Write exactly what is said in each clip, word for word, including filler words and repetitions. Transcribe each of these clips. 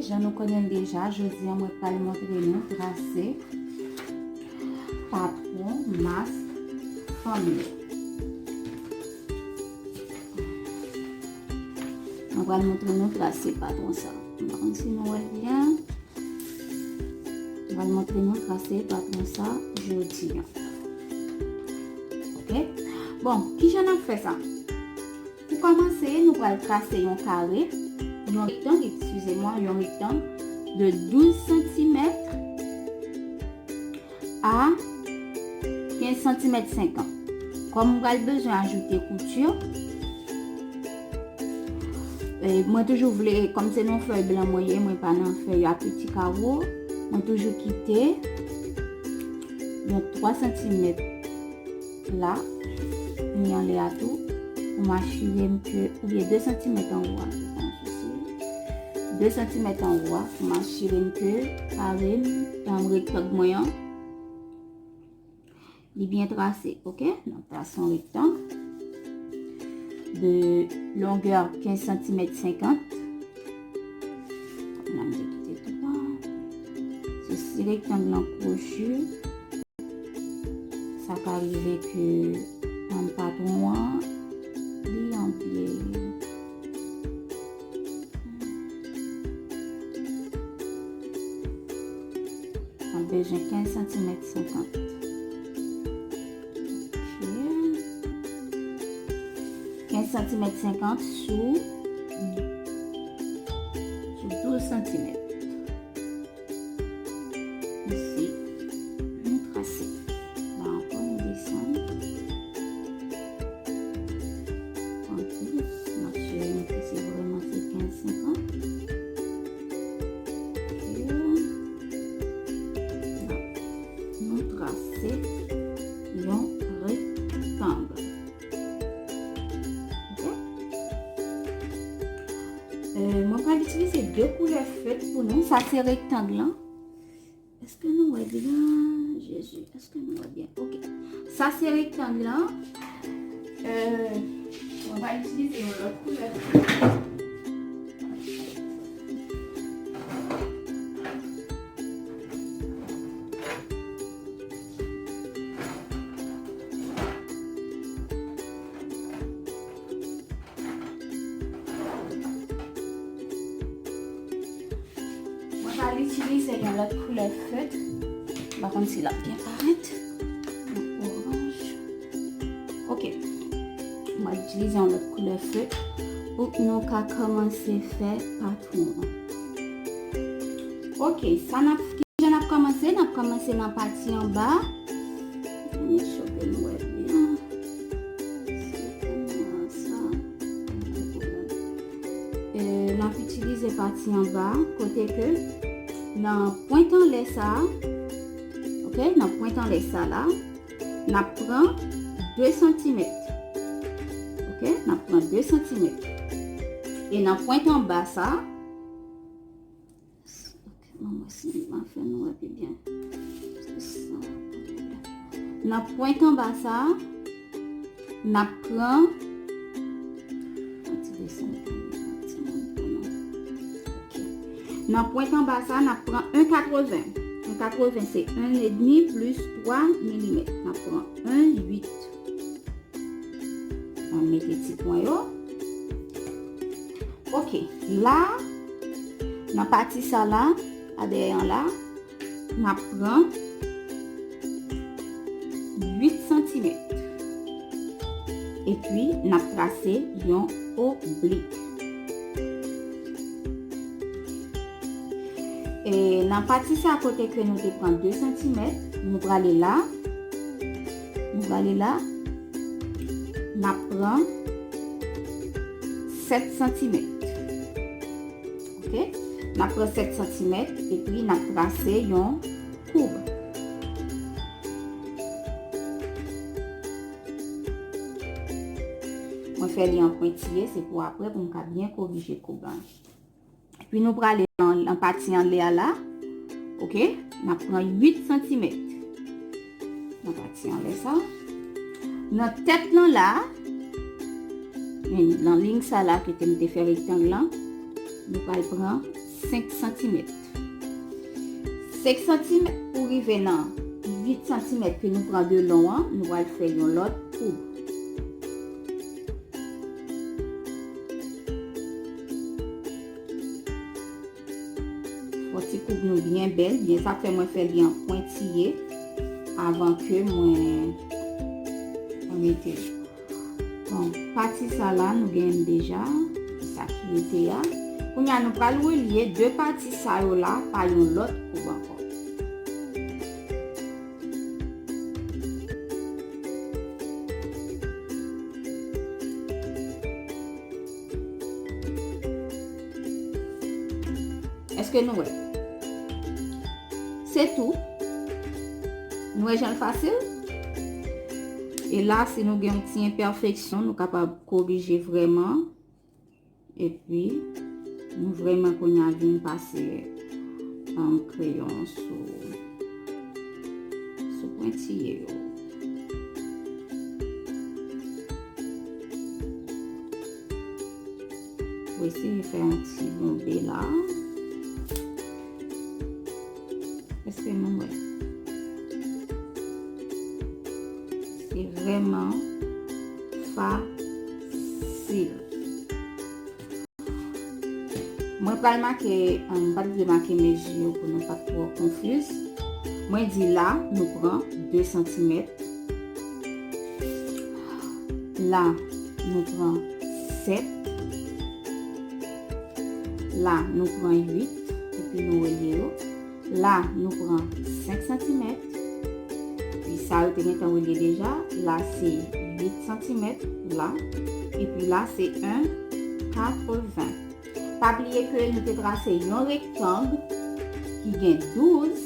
Jan nou konnen l deja, jodi a mwen pral montre nou trase patwon mask fanm yo. Mwen pral montre nou trase patwon sa. Mwen pa konn si nou wè l byen. Mwen pral montre nou trase patwon sa jodi a. Ok? Bon, kijan n ap fè sa? Pou kòmanse, nou pral trase yon kare, yon rektang, eskize mwen, yon rektang de douz santimèt a kenz santimèt senkant. Kòm m pral bezwen ajoute kouti, e, mwen toujou vle, kòm se nan fèy blan mwen ye, mwen pa nan fèy a piti kawo, mwen toujou kite yon twa santimèt la, ni anlè a tou, pou m asire m ke, oubyen de santimèt anwo a, se pa yon sousi. De santimèt anwo a, pou m asire m ke kare m, rektang mwen an, li byen trase, ok? N ap trase yon rektang de longè kenz santimèt senkant. Kòm la m te kite tou an. Se si rektang lan kwochi, sa ka rive ke, um, patwon an, li anpil. Mwen bezwen kenz santimèt senkant. Ok. Kenz santimèt senkant sou, sou douz santimèt. Isi, nou trase. La ankò, nou desann. An plis, n ap cheri nou ki se vrèman se kenz senkant. Ok. La, nou trase yon rektang. Ok. Euh, mwen pral itilize de koulè fèt pou nou. Sa se rektang lan. Èske nou wè byen? Jezi, èske nou wè byen? Ok. Sa se rektang lan. Euh, mwen pral itilize yon lòt koulè. Mwen pral itilize yon lòt koulè fèt. M pa konn si l ap byen parèt. Yon oranj. Ok. Mwen itilize yon lòt koulè fèt pou nou ka kòmanse fè patwon an. Ok, sa n ap Jan n ap kòmanse, n ap kòmanse nan pati anba. Ann met cho pou nou wè byen. Se kouman sa. E, n ap itilize pati anba, kote ke nan pwent anlè sa a, ok, nan pwent anlè sa la, n ap pran de santimèt. Ok, n ap pran de santimèt. E nan pwent anba sa a, Ok, ban m wè si m a fè nou wè pi byen. Se sa. Nan pwent anba sa a, n ap pran, yon ti desann pou nou, yon ti moun pou nou. Ok. Nan pwent anba sa a, n ap pran en katreven. En katreven se en edmi plis twa milimèt. N ap pran en uit. Ann mete ti pwen yo. Ok, la, nan pati sa la, a dèyè an la, n ap pran uit santimèt. Epi, n ap trase yon oblik. E nan pati sa kote ke nou te pran de santimèt, nou prale la. Nou prale la. N ap pran sèt santimèt. Ok? N ap pran sèt santimèt epi n ap trase yon koub. Mwen fè li an pwentiye, se pou apre pou m ka byen korije koub la. Epi nou prale nan, nan pati anlè a la. Ok? N ap pran uit santimèt. Nan pati anlè sa. Nan tèt lan la, men nan liy sa la kote m te fè rektang lan, nou pral pran senk santimèt. Senk santimèt pou rive nan uit santimèt ke nou pran de lon an, nou pral fè yon lòt koub. Fò ti koub nou byen bèl, byen sa fè mwen fè li an pwentiye avan ke mwen, mwen mete l. Bon, pati sa la nou genyen deja, sa ki rete a. Kounye a nou pral relye de pati sa yo la pa yon lòt koub ankò. Èske nou wè? Se tou. Nou wè jan l fasil? E la, si nou gen yon ti enpèfeksyon, nou kapab korije vrèman. Epi, nou vrèman kounye a vin pase, um, kreyon sou, sou pwentiye yo. Ou eseye fè yon ti bonbe la. Èske nou wè? Se vrèman fasil. Mwen pral make, um, m pa t vle make mezi yo pou nou pa t twò konfiz. Mwen di la, nou pran de santimèt. La, nou pran sèt. La, nou pran uit, epi nou relye yo. La, nou pran senk santimèt. Epi sa yo te gentan relye deja. La, se uit santimèt. La. Epi la, se en katreven. Pa bliye ke nou te trase yon rektang ki gen douz,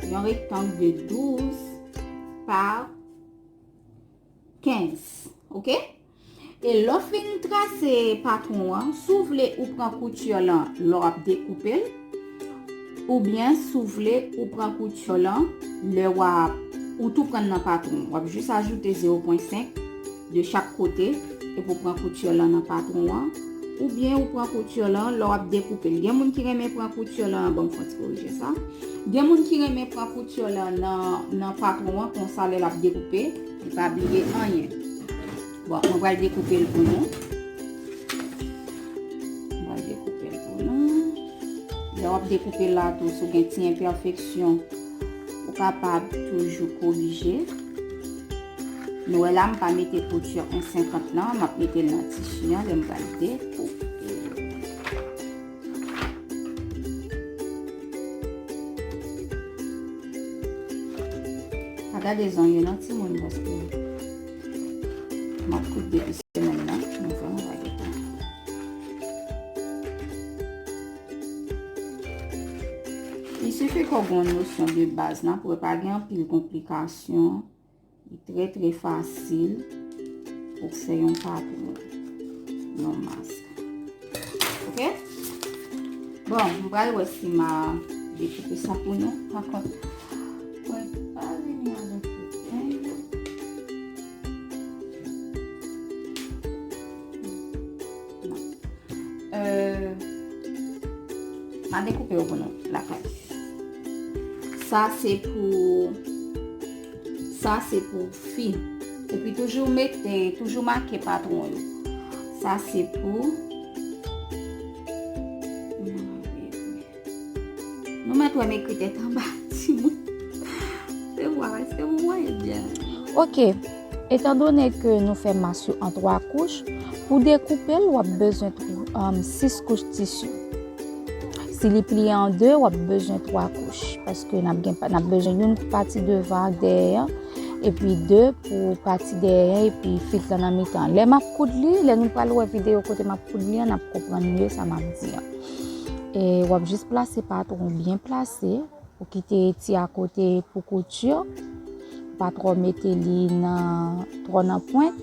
yon rektang de douz pa kenz, oke? E lè w fin trase patwon an, si w vle ou pran kouti lan lè w ap dekoupe l, oubyen si w vle ou pran kouti lan lè w ap, ou tou pran nan patwon, w ap jis ajoute zewo pwen senk de chak kote, epi w pran kouti lan nan patwon an, oubyen ou pran kouti lan lè w ap dekoupe l. Gen moun ki renmen pran kouti lan, bon, m fè yon ti korije sa. Gen moun ki renmen pran kouti lan nan, nan patwon an, konsa lè l ap dekoupe, li pa bliye anyen. Bon, mwen pral dekoupe l pou nou. Mwen pral dekoupe l pou nou. Lè w ap dekoupe l la tou, si w gen ti enpèfeksyon, ou kapab toujou korije. Nou wè la, m pa mete kouti an senkant lan, m ap mete l nan tisi an, lè m pral dekoupe l. Pa gade zong yo non, timoun, paske m ap koud depi semèn nan, nou fè yon bagay tan. Il suffit ke w gen yon nosyon de baz nan, pou pa gen anpil konplikasyon. Li trè, trè fasil pou fè yon patwon, yon mask. Oke? Bon, m pral wè si m a dekoupe sa pou nou. Pa kont, mwen pa vini avèk yon peng. Non. Euh, m a dekoupe yo pou nou lakay. Sa se pou, sa se pou fi. Epi toujou mete, toujou make patwon yo. Sa se pou, nou mèt wè m ekri tèt anba, timoun. Se vwa, èske nou wè byen? Oke. Etandone ke nou fè mas yo an twa kouch, pou dekoupe l, w ap bezwen tw-, um, sis kouch tisi. Si li pliye an de, w ap bezwen twa kouch, paske n ap gen pa-, n ap bezwen youn pati devan ak dèyè an, epi de pou pati dèyè an, epi fit lan nan mitan. Lè m ap koud li, lè nou pral wè videyo kote m ap koud li an, n ap konprann mye sa m ap di an. E w ap jis plase patwon byen plase. Ou kite ti akote pou kouti. Pa twò mete li nan, twò nan pwent.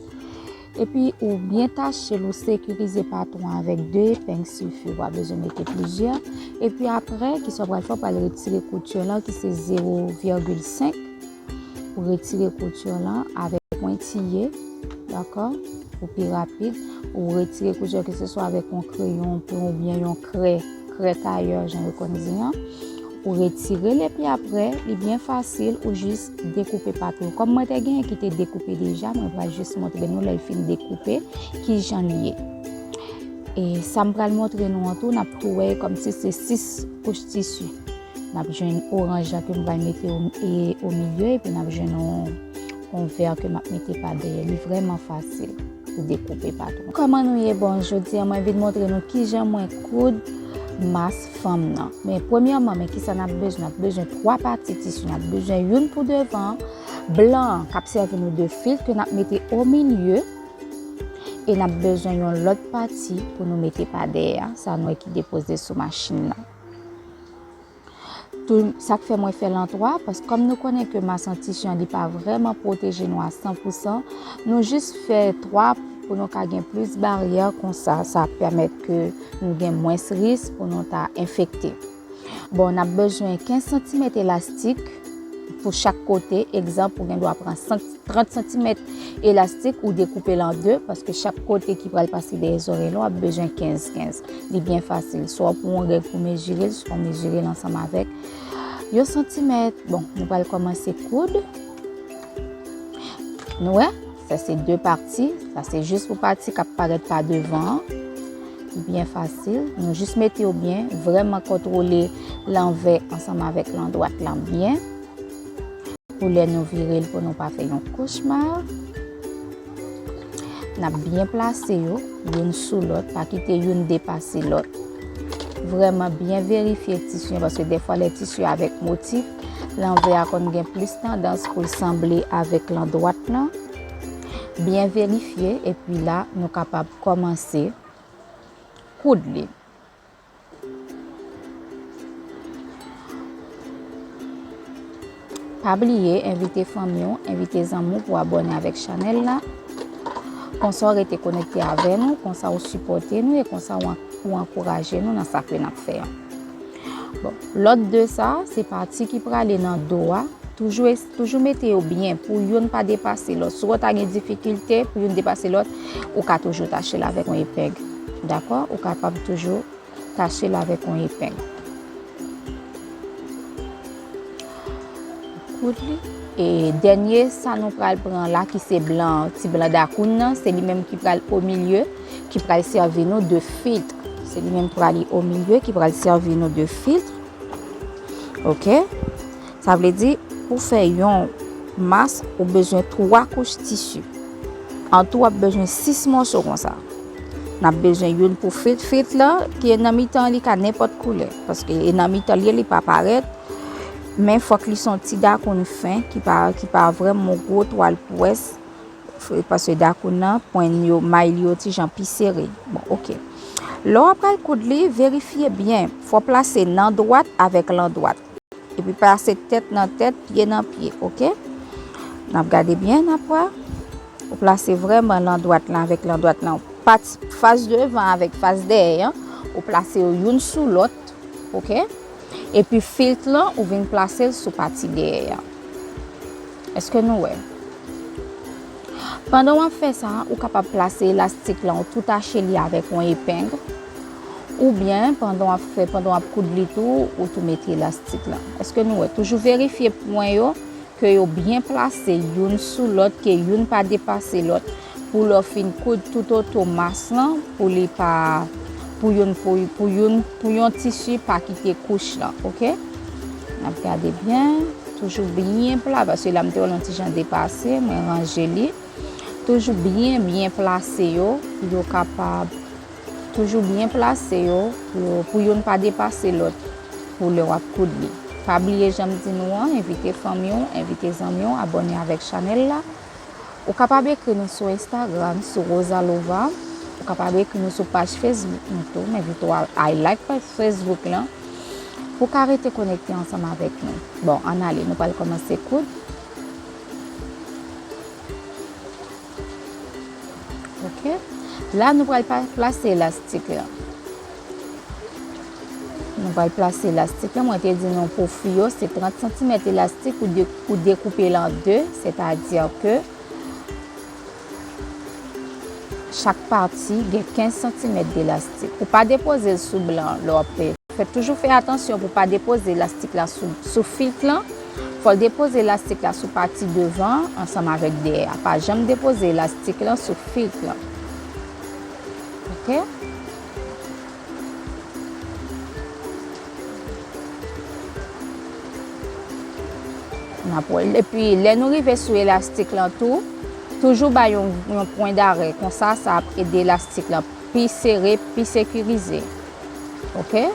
Epi ou byen tache l, ou sekirize patwon avèk de epeng sifi, ou pa bezwen mete plizyè. Epi apre, kisa w pral fè, w pral retire kouti lan ki se zewo vègil senk. Ou retire kouti lan avèk pwentiye, dakò? Pou pi rapid, ou retire kouti ke se swa avèk yon kreyon oubyen yon krè. krètayè, jan yo konn di an. Ou retire l epi apre, li byen fasil, ou jis dekoupe patwon. Kòm mwen te genyen ki te dekoupe deja, mwen pral jis montre nou lè l fin dekoupe, kijan l ye. E sa m pral montre nou an tou, n ap tou wè kòmsi se sis kouch tisi. N ap jwenn oranj la ke m pral mete o, e, o milye, epi n ap jwenn yon, yon vè ke m ap mete pa dèyè. Li vrèman fasil pou dekoupe patwon. Kòman nou ye? Bon, jodi a mwen vin montre nou kijan mwen koud mas fanm nan. Men premyèman, men kisa n ap bezwen? N ap bezwen twa pati tisi. N ap bezwen youn pou devan, blan an k ap sèvi nou de filt ke n ap mete o milye, e n ap bezwen yon lòt pati pou nou mete pa dèyè a, sa nou wè ki depoze sou machin nan. Tou, sa k fè mwen fè l an twa, paske kòm nou konnen ke mas an tisi an, li pa vrèman pwoteje nou a san pou san, nou jis fè twa pou nou ka gen plis baryè, konsa, sa ap pèmèt ke nou gen mwens risk pou nou ta enfekte. Bon, n ap bezwen kenz santimèt elastik pou chak kote. Egzanp, ou gen dwa pran san, trant santimèt elastik, ou dekoupe l an de, paske chak kote ki pral pase dèyè zòrèy la, w ap bezwen kenz kenz. Li byen fasil. Swa w pran yon règ pou mezire l, swa w mezire l ansanm avèk yon santimèt. Bon, nou pral kòmanse koud. Nou wè, sa se de pati. Sa se jis pou pati k ap parèt pa devan an. Byen fasil. Nou jis mete yo byen. Vrèman kontwole lanvè ansanm avèk landwat lan byen. Pou lè nou vire l pou nou pa fè yon kochma. N ap byen plase yo, youn sou lòt, pa kite youn depase lòt. Vrèman byen verifye tisi an, paske dèfwa lè tisi avèk motif, lanvè a konn gen plis tandans pou l sanble avèk landwat lan. Byen verifye, epi la, nou kapab kòmanse koud li. Pa bliye envite fanmi w, envite zanmi w pou abòne avèk chanèl la. Konsa w rete konekte avè nou, konsa w sipòte nou e konsa w an-, w ankouraje nou nan sa ke n ap fè an. Bon, lòt de sa, se pati ki prale nan do a. Toujou es-, toujou mete yo byen pou youn pa depase lòt. Si w ta gen difikilte pou youn depase lòt, ou ka toujou tache l avèk yon epeng. Dakò? Ou kapab toujou tache l avèk yon epeng. Koud li. E dènye, sa nou pral pran la, ki se blan, ti blan dakoun nan, se li menm ki pral o milye, ki pral sèvi nou de filt. Se li menm ki pral o milye, ki pral sèvi nou de filt. Ok? Sa vle di, pou fè yon mas, ou bezwen twa kouch tisi. An tou, w ap bezwen sis mòso konsa. N ap bezwen youn pou filt. Filt la, ki nan mitan, li ka nenpòt koulè. Paske e nan mitan li ye, li pa parèt. Men fòk li se yon ti dakoun fen, ki pa, ki pa vrèman yon gwo twal pwès. F-, paske dakoun nan, pwen yo, may li yo ti jan pi sere. Bon, ok. Lè w ap pral koud li, verifye byen. Fò w plase nan dwat avèk landwat. Epi plase tèt nan tèt, pye nan pye, ok? N ap gade byen, n ap wè. Ou plase vrèman landwat lan avèk landwat lan. Pati, fas devan avèk fas dèyè an, ou plase yo youn sou lòt, ok? Epi filt lan, ou vin plase l sou pati dèyè an. Èske nou wè? Pandan w ap fè sa, ou kapab plase elastik lan, ou tou tache li avèk yon epeng. Oubyen, pandan w ap fè, pandan w ap koud li tou, ou tou mete elastik lan. Èske nou wè? Toujou verifye pwen yo, ke yo byen plase youn sou lòt, ke youn pa depase lòt. Pou lè w fin koud toutotou mas lan, pou li pa, pou youn, pou, pou youn, pou yon tisi pa kite kouch lan, ok? N ap gade byen, toujou byen pla, paske la m te wè l yon ti jan depase, mwen ranje li. Toujou byen, byen plase yo, pou yo kapab toujou byen plase yo, pou, pou youn pa depase lòt, pou lè w ap koud li. Pa bliye jan m di nou an, envite fanmi w, envite zanmi w, abòne avèk chanèl la. Ou kapab ekri nou sou Instagram, sou Rosalova. Ou kapab ekri nou sou paj Facebook nou tou. M envite w al, al like paj Facebook lan pou w ka rete konekte ansanm avèk nou. Bon, ann ale, nou pral kòmanse koud. Ok. La, nou pral pa-, plase elastik la. Nou pral plase elastik la. Mwen te di nou pou fi yo, se trant santimèt elastik ou de-, ou dekoupe l an de, sètadi ke chak pati gen kenz santimèt de elastik. Ou pa depoze l sou blan lè w ap fè Fè, toujou fè atansyon pou pa depoze elastik la sou, sou filt lan. Fò w depoze elastik la sou pati devan ansanm avèk dèyè a. Pa janm depoze elastik lan sou filt lan. Oke? N ap wè. Epi, lè nou rive sou elastik lan tou, toujou bay yon, yon pwen darè. Konsa, sa ap ede elastik lan pi sere, pi sekirize. Oke?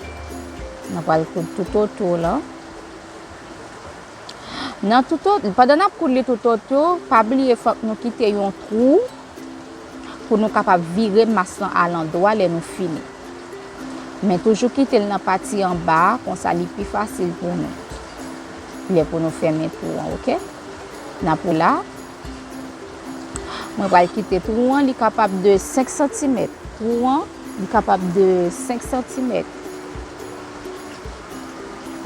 Nou pral koud toutotou lan. Nan touto-, pandan n ap koud li toutotou, pa bliye fòk nou kite yon twou pou nou kapab vire mas lan alandwa lè nou fini. Men toujou kite l nan pati anba a, konsa li pi fasil pou nou. Lè pou nou fèmen twou an, oke? N ap wè la. Mwen pral kite twou an, li kapab de senk santimèt. Twou an, li kapab de senk santimèt.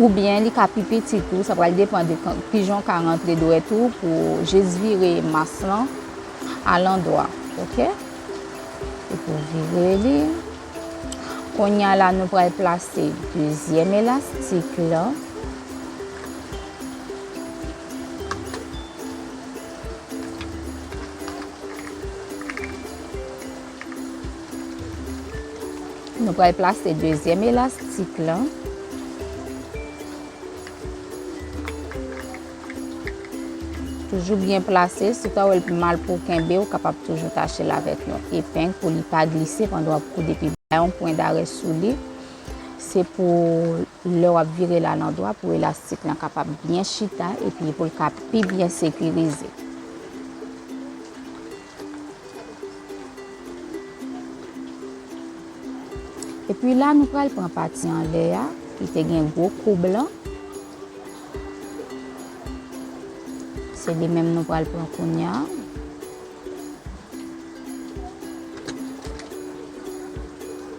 Oubyen li ka pi piti tou, sa pral depann de kan-, kijan w ka rantre dwèt ou pou jis vire mas lan alandwa, oke? Epi w vire li. Kounye a la, nou pral plase dezyèm elastik lan. Nou pral plase dezyèm elastik lan. Toujou byen plase, si w ta wè l pi mal pou w kenbe, ou kapab toujou tache l avèk yon epeng pou li pa glise pandan w ap koud epi bay yon pwen darè sou li. Se pou lè w ap vire l alandwa, pou elastik lan kapab byen chita epi pou l ka pi byen sekirize. Epi la, nou pral pran pati anlè a, ki te gen gwo koub lan. Se li menm nou pral pran kounye a.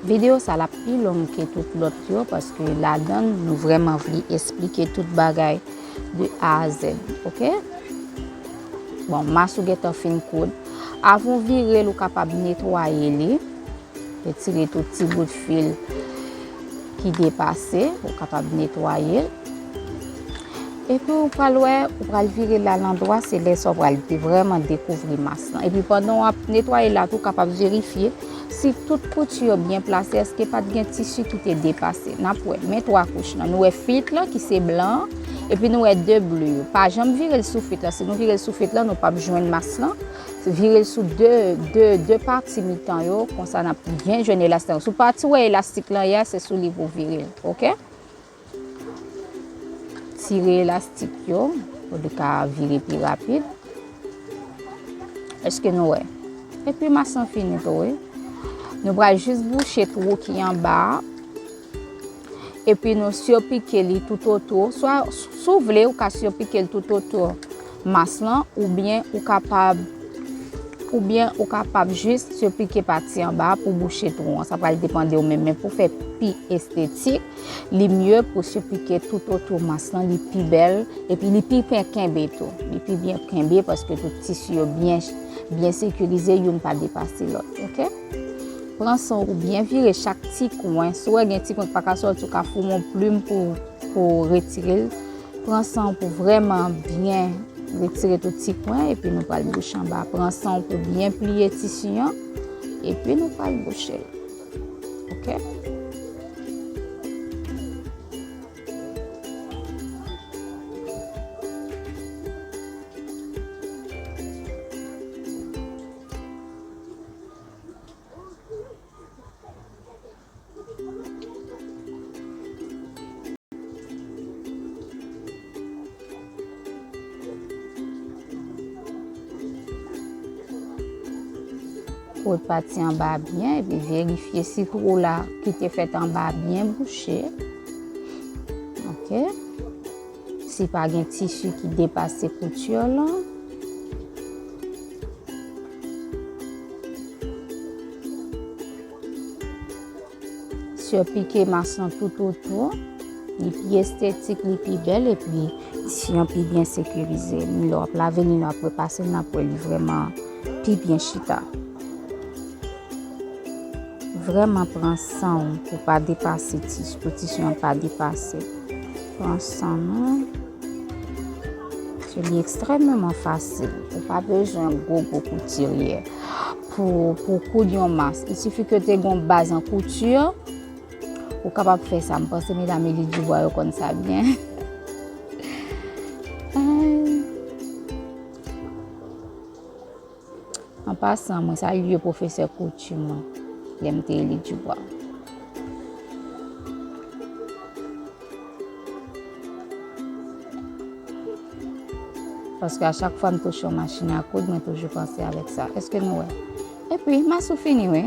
Videyo sa l ap pi long ke tout lòt yo, paske ladan l, nou vrèman vle esplike tout bagay de A a Z, oke? Bon, mas ou gentan fin koud. Avan w vire l, ou kapab netwaye li. Retire tout ti bout fil ki depase, ou kapab netwaye l. Epi ou pral wè, ou pral vire l alandwa, se lè sa w pral de-, vrèman dekouvri mas lan. Epi pandan w ap netwaye l la tou, ou kapab verifye si tout kouti yo byen plase, èske pa t gen tisi ki te depase. N ap wè, men twa kouch lan. Nou wè filt lan ki se blan an, epi nou wè de ble yo. Pa janm vire l sou filt lan. Si nou vire l sou filt lan, nou p ap jwenn mas lan. Vire l sou de, de, de pati mitan yo, konsa n ap byen jwenn elastik lan. Sou pati w wè elastik lan ye a, se sou li pou w vire l, oke? Tire elastik yo pou li ka vire pi rapid. Èske nou wè? Epi mas lan fini tou, wi. Nou pral jis bouche twou ki anba a. Epi nou sipike li toutotou. Swa, si w vle, ou ka sipike l toutotou mas lan, oubyen ou kapab, oubyen ou kapab jis sipike pati anba a pou bouche twou an. Sa pral depann de ou menm, men pou fè pi estetik, li mye pou sipike toutotou mas lan, li pi bèl, epi li pi byen kenbe tou. Li pi byen kenbe paske tout tisi yo byen, byen sekirize, youn pa depase lòt, oke? Pran san w pou byen vire chak ti kwen. Si w wè gen ti kwen ki pa ka sòti, ou ka foumen yon plim pou, pou retire l. Pran san w pou vrèman byen retire tout ti kwen, epi nou pral bouche anba. Pran san w pou byen pliye tisi an, epi nou pral bouche l. Oke? Koud pati anba byen, epi verifye si twou la ki te fèt anba byen bouche. Oke. Si pa gen tisi ki depase kouti lan. Sipike mas lan toutotou. Li pi estetik, li pi bèl, epi tisi an pi byen sekirize. Ni lè w ap lave, ni lè w ap repase, n ap wè li vrèman pi byen chita. Vrèman pran san w pou pa depase tis, pou tisi an pa depase. Pran san nou. Se li ekstrèmeman fasil. Ou pa bezwen gwo gwo koutirye pou, pou koud yon mas. Il sifi ke te gon baz an kouti, ou kapab fè sa. M panse medam Elie Dubois yo konn sa byen. Ay. An pasan, mwen salye pwofesè kouti mwen, lè m te Elie Dubois. Paske a chak fwa m touche yon machin a koud, mwen toujou panse avèk sa. Èske nou wè? Epi, mas ou fini, wi.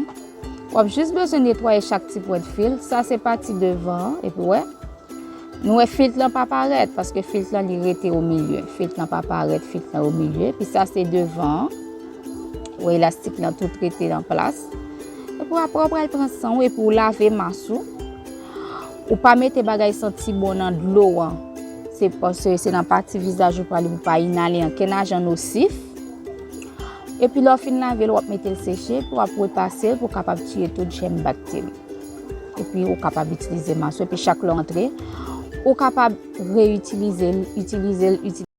W ap jis bezwen netwaye chak ti pwent fil. Sa se pati devan an, epi wè. Nou wè filt lan pa parèt, paske filt lan li rete o milye. Filt lan pa parèt, filt lan o milye. Epi sa se devan an. Ou wè elastik lan tout rete nan plas. Epi apre w pral pran san w, epi w lave mas ou. Ou pa mete bagay santi bon nan dlo an. Se paske se nan pati vizaj ou pral, ou pa inale ankenn ajan nosif. Epi lè w fin lave l, w ap mete l seche, epi w ap repase l pou w kapab tiye tout jèm bakte. Epi ou kapab itilize mas ou, epi chak lè w antre, ou kapab reyitilize l, itilize l, itilize